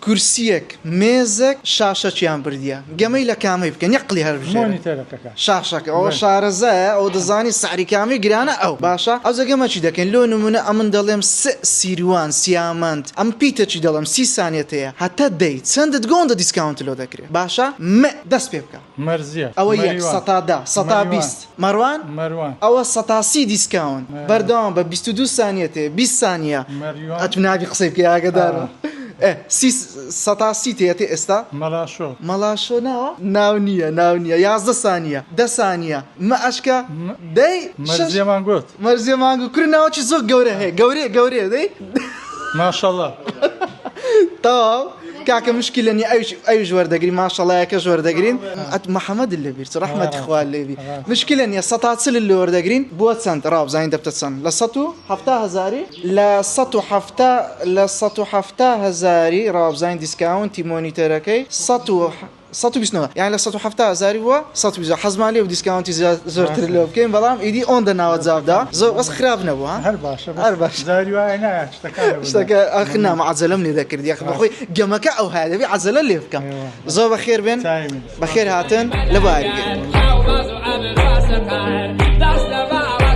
کورسیەک مێزەک شاشەکیان بردیە گەمەی لە کامەی بکەن یەک قلی هەربژێرن. مۆنیتەرەکەکە. شاشەکە ئەوە شارەزایە ئەوە دەزانی سعری کامەی گرانە ئەو باشە ئەوجا گەمە چی دەکەین لۆ نمونە ئەمن دەڵێم س سیروان سیامەند ئەم پیتە چی دەڵێم سی سانیەتەیە هەتا دەی چەندت گۆ ئەوەندە discount لۆ دەکرێ باشە م دەست پێ بکە. مەرزیە. ئەوە یەک مەریوان. سەتا دە سەتا مەریوان. 20 مەروان مەروان. ئەوە سەتا سی discount بەردەوام بە 22 سانیەتێ 20 سانیە مەریوان. ئەتو نابی قسەی بکەی ئاگەدارم ئێ سی سەتا سی تێتێ ئێستا. مەلاشۆ. مەلاشۆ ناوە؟ ناو نییە ناو نییە 11 سانیە دە سانیە مە ئەشکە دەی شەش مەرزیەمان گوت. مەرزیەمان گوت کورە ناوەکی زۆر گەورە هەیە گەورەیە گەورەیە دەی. ماشەڵا. تەواو کاکە مشکلە نیە ئەویش ئەویش وەردەگرین ماشەڵا یەکەش وەردەگرین ئەت محەمەد لەبیر چ ڕەحمەتی خوا لێبی مشکلە نیە سەتا چل لێ وەردەگرین بۆ چەند ڕابزانین دەبتە چەند لە 170 هەزاری لە 170 لە 170 هەزاری ڕابزانین discount ی monitor ەکەی 100 129 یانی لە 170 هەزاری بووە 120 حەزمان لێ بوو discount ی زۆرتر لۆ بکەین بەڵام ئیدی ئۆندە ناوە جواب دا زۆر بەس خراپ نەبوو ها هەر باشە هەر باشە جاری وایە نایە شتەکان شتەکە ئەخ نا عەجەلەم لێ دەکرد یاخ بەخۆی گەمەکە ئەو هەیە دەبی عەجەلە لێ بکەم زۆر بەخێر بێن بەخێر هاتن لە باری.